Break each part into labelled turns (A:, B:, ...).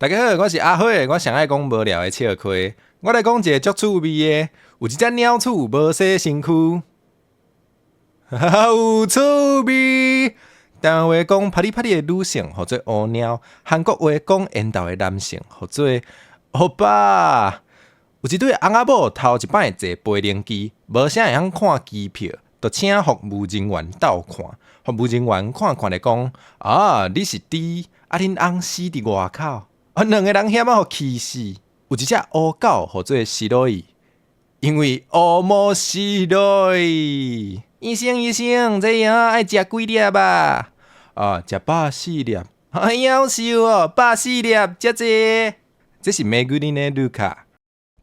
A: 大家好，我是阿火，我上愛講無聊的笑話。我來講一个足趣味的，有一隻鳥鼠無洗身軀，有趣味。台灣話講啪哩啪哩的女性，號做烏貓；韓國話講緣投的男性，號做歐巴。有一對翁仔某頭一擺坐飛行機，無啥會曉看機票，就請服務人員鬥看。服務人員看看咧講：啊，你是豬，啊恁翁死佇外口。啊，兩个人險仔予氣死。有一隻烏狗號做西羅伊，因為烏毛西羅伊。醫生，醫生，這藥愛食幾粒啊？啊，食140粒。啊，夭壽哦，140粒，遮濟。這是買牛奶的盧卡，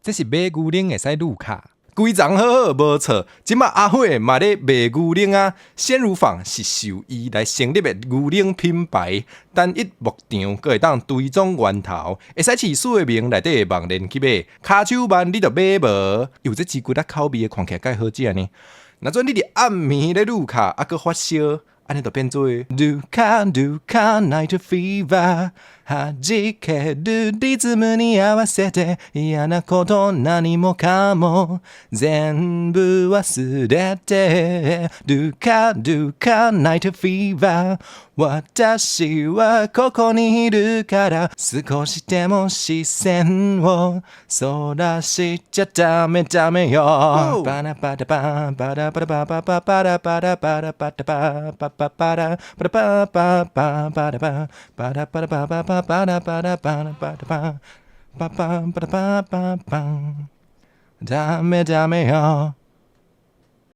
A: 這是買牛奶會使盧卡。規叢好好無錯，這馬阿火嘛咧賣牛奶啊！鮮乳坊是獸醫來成立的牛奶品牌，單一牧場，閣會當追蹤源頭，會使飼四个名內底的網連去買，跤手慢你就買無。有這雞骨仔口味的，看起來蓋好食呢。若準你佇暗暝咧盧卡，啊閣發燒，按呢就變做盧卡盧卡 night fever，はじけるリズムに合わせて嫌なこと何もかも全部忘れて盧卡盧卡 night fever 私はここにいるから少しでも視線をそらしちゃダメダメよバラバラババラバラババババラバラバラバラババババラバラバババラババラバラババババラバラバラバラババババラバババダメダメよ。